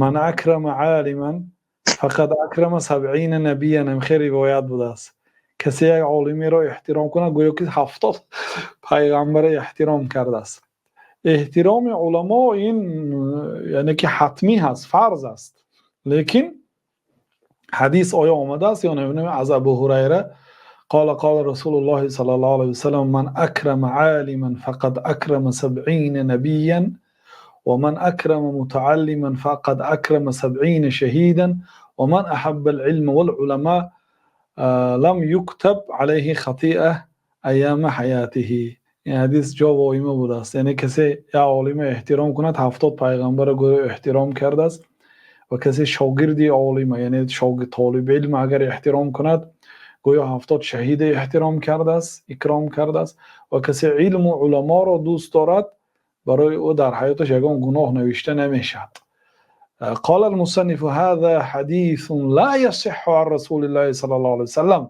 من أكرم عالما فقد أكرم 70 نبيا. Хеле ривоят будааст: касе як олимеро эҳтиром кунад, гӯё ки 70 пайғамбара эҳтиром кардааст. Эҳтироми уламо ин яъне ки ҳатмӣ ҳаст, фарз аст, лекин ҳадис оё омадааст ё не? Аз Абу Ҳурайра: قال قال رسول الله صلى الله عليه وسلم: من أكرم عالما فقد أكرم 70 نبيا، ومن أكرم متعلما فقد أكرم 70 شهيدا، ومن أحب العلم والعلماء لم يكتب عليه خطيئة أيام حياته. Ин ҳадис ҷо воима будааст, яъне касе як олима эҳтиром кунад, 70 пайғамбара гӯё эҳтиром кардааст ва касе шогирди олима, яъне толиби илм агар эҳтиром кунад, гӯё 70 шаҳида эҳтиром кардааст, икром кардааст ва касе илму уламоро дӯст дорад, барои ӯ дар ҳаёташ ягон гуноҳ навишта намешавад. قال المصنف: هذا حديث لا يصح عن رسول الله صلى الله عليه وسلم.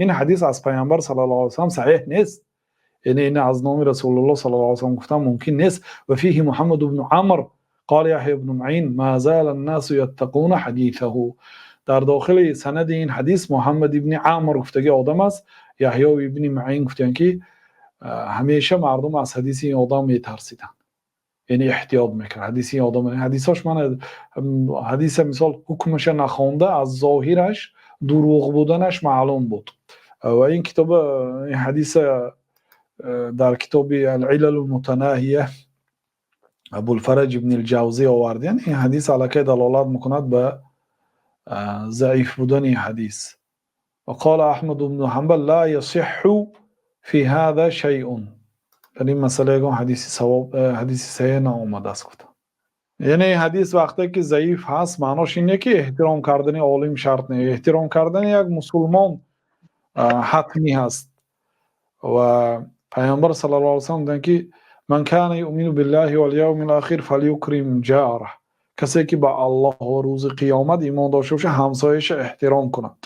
Ин ҳадис аз пайғамбар саллаллоҳу алайҳи васаллам саҳеҳ нест, яъне ин аз номи Расулуллоҳ саллаллоҳу алайҳи васаллам гуфтан мумкин нест. وفيه محمد بن عمرو، قال يحيى بن معين: ما زال الناس يتقون حديثه. Дар дохили санади ин ҳадис Муҳаммад ибни Амр гуфтаги одам аст. Яҳё ибни Маин гуфтанд, ки ҳамеша мардум аз ҳадиси ин одам метарсиданд, яъне эҳтиёт мекард ҳадиси ин одам. Ҳадисош ман ҳадиса мисол ҳукмаша нахонда, аз зоҳираш дурӯғ буданаш маълум буд. Ва ин китоба, ин ҳадиса дар китоби Алилалу Мутанаҳия Абулфараҷ ибни Ҷавзӣ овардиян. Ин ҳадис аллакай далолат мекунад ба заиф будани ҳадис. وقال أحمد بن حنبل: لا يصح في هذا شيء. Дар ин масъала ягон ҳадиси савоб, ҳадиси саҳеҳ наомадааст, гуфта. Яъне ин ҳадис вақте ки заиф ҳаст, маънош ин не, ки эҳтиром кардани олим шарт не, эҳтиром кардани як мусулмон ҳатмӣ ҳаст. Ва пайғамбар саллаллоҳу алайҳи васаллам гуфтанд, ки من كان يؤمن بالله واليوم الآخر فليكرم جاره. Касе ки ба Аллоҳ ва рӯзи қиёмат имон дошта боша, ҳамсояша эҳтиром кунад,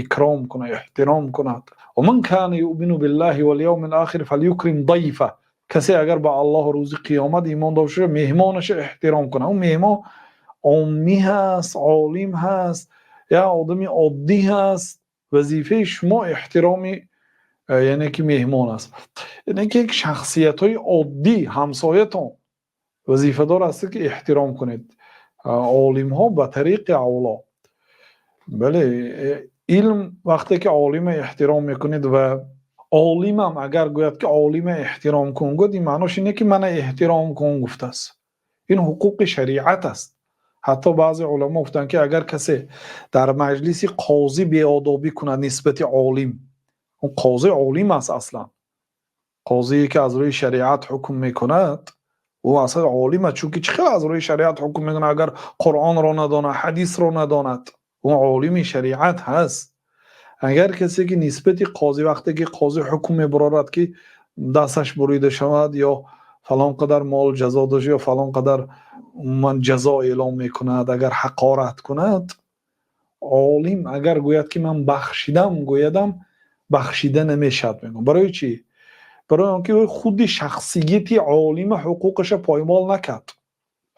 икром кунад, эҳтиром кунад. ومن كان يؤمن بالله واليوم الآخر فليكرم ضيفه. Касе агар ба Аллоҳ ва рӯзи қиёмат имон дошта боша, меҳмонаша эҳтиром кунад. Он меҳмон оммӣ ҳаст, олим ҳаст, як одами оддӣ ҳаст, вазифаи шумо эҳтироми яъне ки меҳмон аст, яъне ки як шахсиятҳои оддӣ, ҳамсоятон вазифадор ҳастед, ки эҳтиром кунед. Олимҳо ба тариқи авло. Бале, илм вақте ки олима эҳтиром мекунед ва олимам агар гӯяд, ки олима эҳтиром кун гӯяд, ин маънош ине, ки мана эҳтиром кун гуфтааст. Ин ҳуқуқи шариат аст. Ҳатто баъзе уламо гуфтанд, ки агар касе дар маҷлиси қозӣ беодобӣ кунад нисбати олим, он қозӣ олим аст аслан, қозие ки аз рӯи шариат ҳукм мекунад, ӯ аслан олим аст, чунки чӣ хел аз рӯи шариат ҳукм мекунад, агар Қуръонро надонад, ҳадисро надонад? Ӯ олими шариат ҳаст. Агар касе ки нисбати қозӣ, вақте ки қозӣ ҳукм мебарорад, ки дасташ бурида шавад ё фалон қадар мол ҷазо дошт ё фалон қадар умуман ҷазо эълом мекунад, агар ҳақорат кунад, олим агар гӯяд, ки ман бахшидам гӯядам, бахшида намешавад, мегӯям. Барои чӣ? Барои он ки ӯ худи шахсияти олима ҳуқуқаша поймол накард,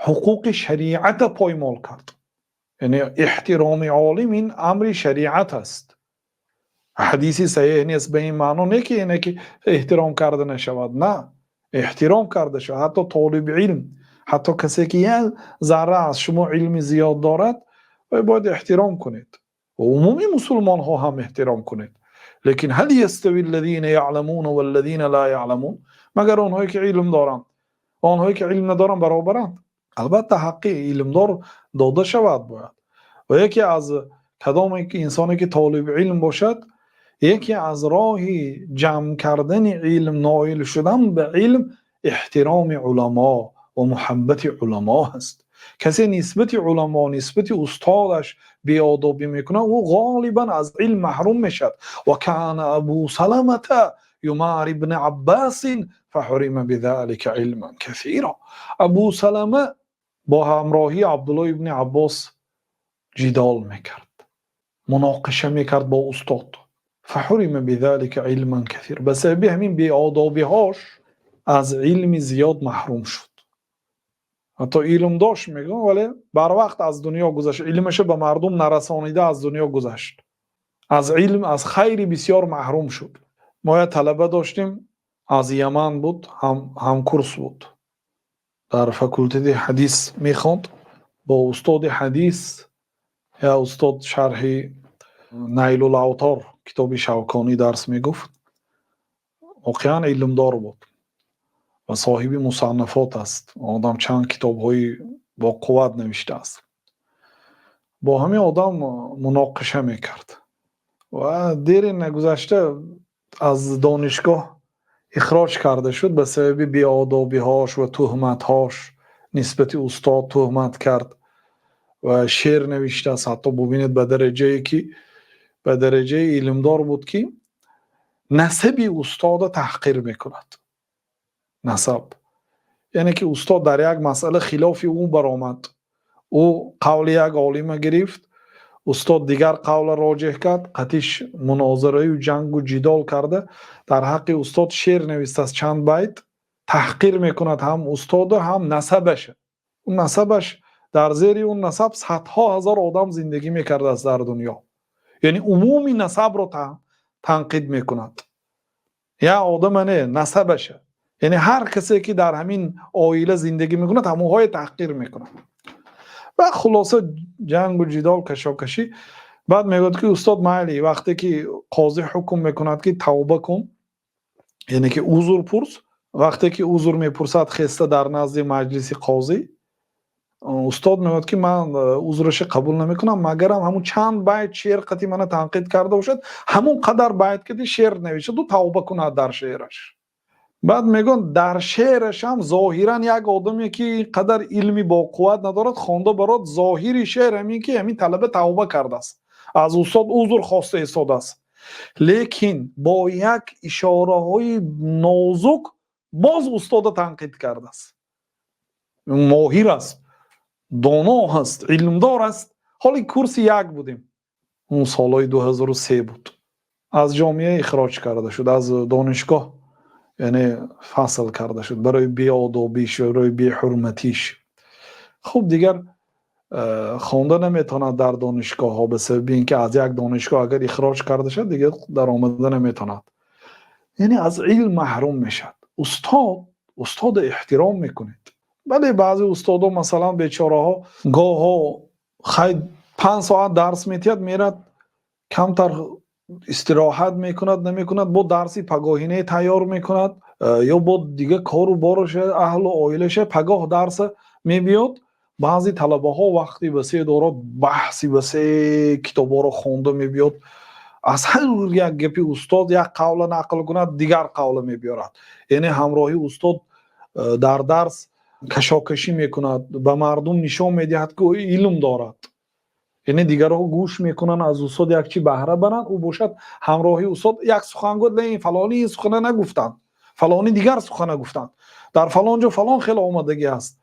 ҳуқуқи шариата поймол кард. Яъне эҳтироми олим ин амри шариат аст. Ҳадиси саҳеҳ нест ба ин маъно не, ки ине ки эҳтиром карда нашавад. На, эҳтиром карда шавад. Ҳатто толиби илм, ҳатто касе ки як зарра аз шумо илми зиёд дорад, бояд эҳтиром кунед ва умуми мусулмонҳо ҳам эҳтиром кунед. Лекин هل يستوي الذين يعلمون والذين لا يعلمون؟ Магар онҳое ки илм доранд ва онҳое ки илм надоранд баробаранд? Албатта, ҳаққи илмдор дода шавад бояд. Ва яке аз кадоме ки инсоне ки толиби илм бошад, яке аз роҳи ҷамъ кардани илм, ноил шудан ба илм, эҳтироми уламо ва муҳаббати уламо ҳаст. Касе нисбати уламо, нисбати устодаш беодобӣ мекунад, ӯ ғолибан аз илм маҳрум мешавад. وكان أبو سلمة يماري ابن عباس فحرم بذلك علما كثيرا. Абу Салама бо ҳамроҳии Абдуллоҳ ибни Аббос ҷидол мекард, муноқиша мекард бо устод. فحرم بذلك علما كثيرا. Ба сабаби ҳамин беодобиҳош аз илми зиёд маҳрум шуд. Ҳатто илм дошт, мегӯям, вале барвақт аз дунё гузашт. Илмашро ба мардум нарасонида аз дунё гузашт. Аз илм, аз хайри бисёр маҳрум шуд. Мо як талаба доштем, аз Яман буд, ҳамкурс буд. Дар факултети ҳадис мехонд. Бо устоди ҳадис, як устод шарҳи Найлул Автор, китоби Шавконӣ дарс мегуфт. Воқеан илмдор буд ва соҳиби мусаннафот аст. Одам чанд китобҳои бо қувват навиштааст. Бо ҳамин одам муноқиша мекард ва дери нагузашта аз донишгоҳ ихроҷ карда шуд ба сабаби беодобиҳош ва туҳматҳош. Нисбати устод туҳмат кард ва шеър навиштааст. Ҳатто бубинед, ба дараҷае ки ба дараҷаи илмдор буд, ки насаби устода таҳқир мекунад. Насаб, яъне ки устод дар як масъала хилофи ӯ баромад, ӯ қавли як олима гирифт, устод дигар қавла роҷеҳ кард, қатиш мунозираю ҷангу ҷидол карда, дар ҳаққи устод шеър навистааст чанд байт, таҳқир мекунад ҳам устоду, ҳам насабаша. Насабаш, дар зери он насаб садҳо ҳазор одам зиндагӣ мекардааст дар дунё. Яъне умуми насабро танқид мекунад, як одама не, насабаша. Яъне ҳар касе ки дар ҳамин оила зиндагӣ мекунад, ҳамонҳое таҳқир мекунад. Ва хулоса, ҷангу ҷидол, кашокашӣ. Баъд мегӯяд, ки устод, майли, вақте ки қозӣ ҳукм мекунад, ки тавба кун, яъне ки узр пурс, вақте ки узр мепурсад хеста дар назди маҷлиси қозӣ, устод мегӯяд, ки ман узраша қабул намекунам, магарам ҳамун чанд байт шеър қати мана танқид карда бошад, ҳамун қадар байт кати шеър нависаду тавба кунад дар шеъраш. Баъд мегӯянд, дар шеърашам зоҳиран як одаме ки ин қадар илми боқувват надорад, хонда барод, зоҳири шеър ҳамин ки ҳамин талаба тавба кардааст, аз устод узр хоста истодааст, лекин бо як ишораҳои нозук боз устода танқид кардааст. Моҳир аст, доно аст, илмдор аст. Ҳоли курси як будем, он солҳои 2003 буд. Аз ҷомеа ихроҷ карда шуд, аз донишгоҳ, яъне фасл карда шуд барои беодобиш, барои беҳурматиш. Хуб, дигар хонда наметавонад дар донишгоҳҳо, ба сабаби ин ки аз як донишгоҳ агар ихроҷ карда шавад, дигар даромада наметавонад. Яъне аз илм маҳрум мешавад. Устод, устода эҳтиром мекунед. Бале, баъзе устодо, масалан, бечораҳо, гоҳҳо хай 5 соат дарс метиҳад, мерад, камтар истироҳат мекунад, намекунад, бо дарси пагоҳинае тайёр мекунад ё бо дигар кору бораша, аҳлу оилаша, пагоҳ дарса мебиёд. Баъзе талабаҳо вақти васеъ дорад, баҳси васеъ, китобҳоро хонда мебиёд, аз ҳар як гапи устод як қавла нақл кунад, дигар қавла мебиёрад. Яъне ҳамроҳи устод дар дарс кашокашӣ мекунад, ба мардум нишон медиҳад, ки ӯ илм дорад. Яъне дигарҳо гӯш мекунанд, аз устод як чи баҳра баранд, ӯ бошад, ҳамроҳи устод як сухан гӯяд: не, фалонӣ ин сухана нагуфтанд, фалонӣ дигар сухана гуфтанд, дар фалон ҷо фалон хел омадагӣ аст.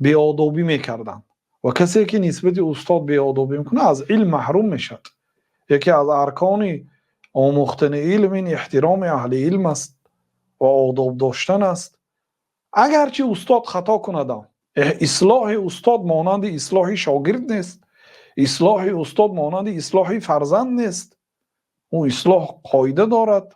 Беодобӣ мекарданд. Ва касе ки нисбати устод беодобӣ мекунад, аз илм маҳрум мешавад. Яке аз аркони омӯхтани илм ин эҳтироми аҳли илм аст ва одоб доштан аст, агарчи устод хато кунадам. Ислоҳи устод монанди ислоҳи шогирд нест, ислоҳи устод монанди ислоҳи фарзанд нест. Ӯ ислоҳ қоида дорад.